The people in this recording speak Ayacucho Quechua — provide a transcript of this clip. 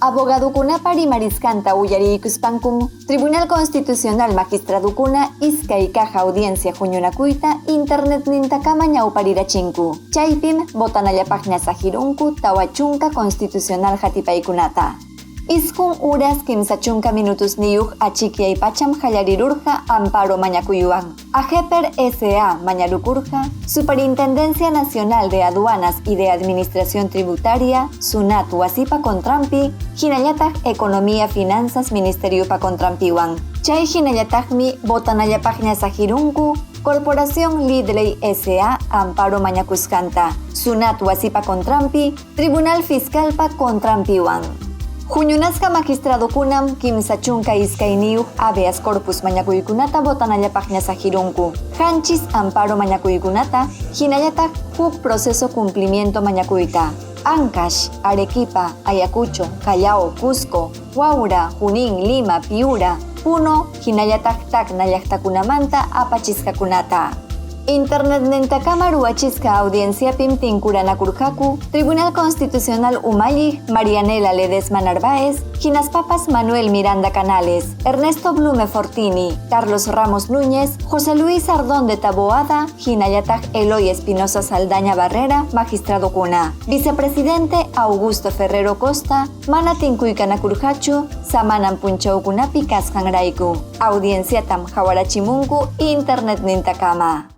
Abogadukunapa rimariskanta uyariykuspankum Tribunal Constitucional magistradukuna iskay kaq audiencia huñunakuyta internetnintakama ñawparirachinku. Chaypim votanallapaqña saqirunku 40 constitucional hatipaykunata. Isqun uras 30 minutusniyuq achikyay pacham qallarirurqa amparo mañakuywan. AGEPER S.A. mañarukurqa, Superintendencia Nacional de Aduanas y de Administración Tributaria, SUNAT wasipa contranpi, hinallataq Economía Finanzas Ministeriopa contranpiwan. Chay hinallataqmi votanallapaqña saqirunku Corporación Lidley S.A. amparo mañakusqanta, SUNAT wasipa contranpi, Tribunal Fiscalpa contranpiwan. Huñunasqa magistradukunam 32 habeas corpus mañakuykunata votanallapaqña saqirunku. Qanchis amparo mañakuykunata, hinallataq huk proceso cumplimiento mañakuyta. Ancash, Arequipa, Ayacucho, Callao, Cusco, Huaura, Junín, Lima, Piura, Puno, hinallataq Tacna llaqtakunamanta apachisqakunata. Internetnintakama ruwachisqa audienciapim tinkuranakurqaku Tribunal Constitucional umalliq Marianela Ledesma Narváez, hinaspapas Manuel Miranda Canales, Ernesto Blume Fortini, Carlos Ramos Núñez, José Luis Ardón de Taboada, hinallataq Eloy Espinosa Saldaña Barrera, magistradukuna. Vicepresidente Augusto Ferrero Costa, mana tinkuykanakurqachu samanan punchawkunapi kasqanrayku. Audienciatam qawarachimunku internetnintakama.